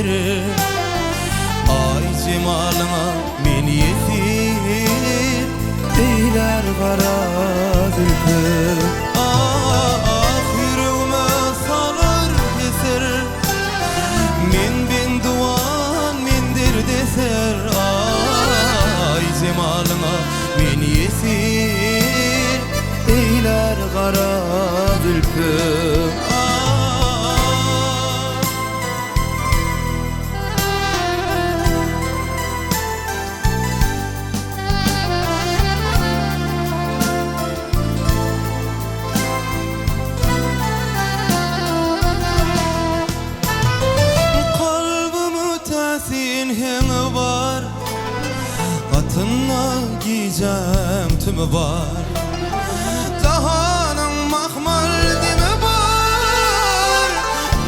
heser. Aý jemalyňa men ýesir, Eýlär gara zülpi. Ah, ýüregime salar heser, Men bendiwan, men derdeser. Aý jemalyňa men ýesir, Eýlär gara zülpi. Kalbymy täsin heňi bar, Gatynda gijäň tümi bar. Jahanyň mahmal demi bar,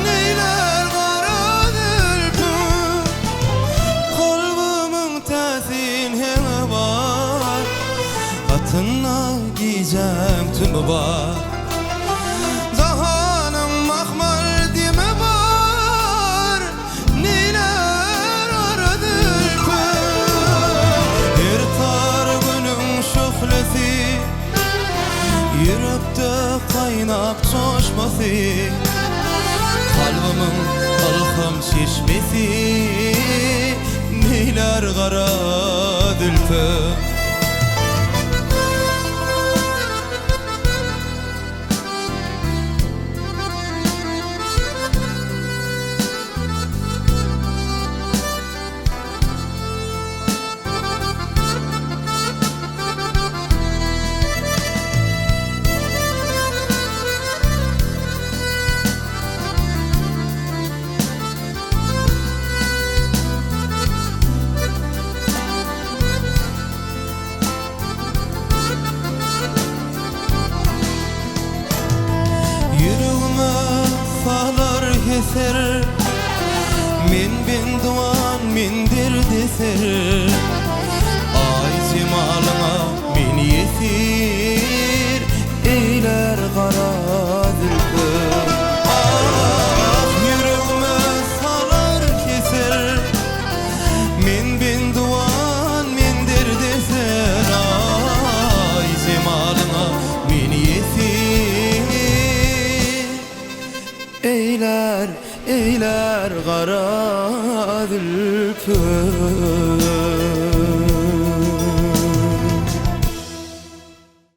Neýlär gara zülpüň. Kalbymyň täsin heňi bar, Gatynda gijäň tümi bar. Jahanyň mahmal demi bar, Neýlär gara zülpüň. Her tar günüň şöhlesi, Ýürekde gaýnap joşmasy, Kalbymyň ylham çeşmesi, Neýlär gara zülpe. Ýüregime salar heser, Men bendiwan, men derdeser. Aý jemalyňa men ýesir, Eýlär gara zülpi. Ah, ýüregime salar heser, Men bendiwan, men derdeser. Aý jemalyňa men ýesir, Eýlär, eýlär gara zülpüň.